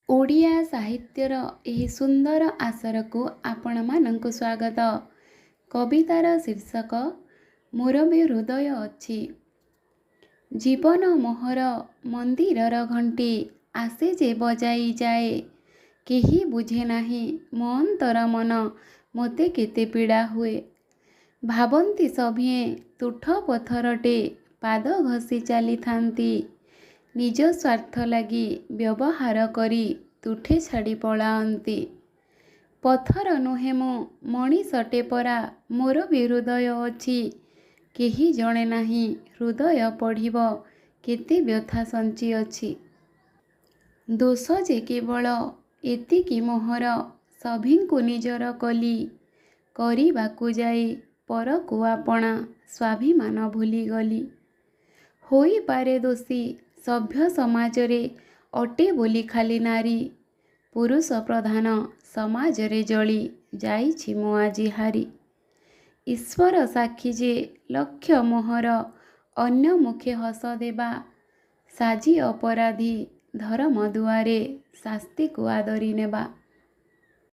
ଓଡ଼ିଆ ସାହିତ୍ୟର ଏହି ସୁନ୍ଦର ଆସରକୁ ଆପଣମାନଙ୍କୁ ସ୍ୱାଗତ। କବିତାର ଶୀର୍ଷକ ମୋର ବି ହୃଦୟ ଅଛି। ଜୀବନ ମୋହର ମନ୍ଦିରର ଘଣ୍ଟି ଆସେ ଯେ ବଜାଇ ଯାଏ, କେହି ବୁଝେ ନାହିଁ ମୋ ଅନ୍ତର ମନ ମୋତେ କେତେ ପୀଡ଼ା ହୁଏ। ଭାବନ୍ତି ସଭିଏଁ ତୁଠ ପଥରଟେ, ପାଦ ଘଷି ଚାଲିଥାନ୍ତି, ନିଜ ସ୍ୱାର୍ଥ ଲାଗି ବ୍ୟବହାର କରି ତୁଠେ ଛାଡ଼ି ପଳାଅନ୍ତି। ପଥର ନୁହେଁ ମୁଁ ମଣିଷଟେ ପରା, ମୋର ବି ହୃଦୟ ଅଛି। କେହି ଜଣେ ନାହିଁ ହୃଦୟ ପଢ଼ିବ କେତେ ବ୍ୟଥା ସଞ୍ଚି ଅଛି। ଦୋଷ ଯେ କେବଳ ଏତିକି ମୋହର, ସଭିଙ୍କୁ ନିଜର କଲି, କରିବାକୁ ଯାଇ ପରକୁ ଆପଣା ସ୍ୱାଭିମାନ ଭୁଲିଗଲି। ହୋଇପାରେ ଦୋଷୀ ସଭ୍ୟ ସମାଜରେ ଅଟେ ବୋଲି ଖାଲି ନାରୀ, ପୁରୁଷ ପ୍ରଧାନ ସମାଜରେ ଜଳି ଯାଇଛି ମୁଁ ଆଜି ହାରି। ଈଶ୍ୱର ସାକ୍ଷୀ ଯେ ଲକ୍ଷ୍ୟ ମୋହର ଅନ୍ୟ ମୁଖେ ହସ ଦେବା, ସାଜି ଅପରାଧୀ ଧରମ ଦୁଆରେ ଶାସ୍ତିକୁ ଆଦରି ନେବା।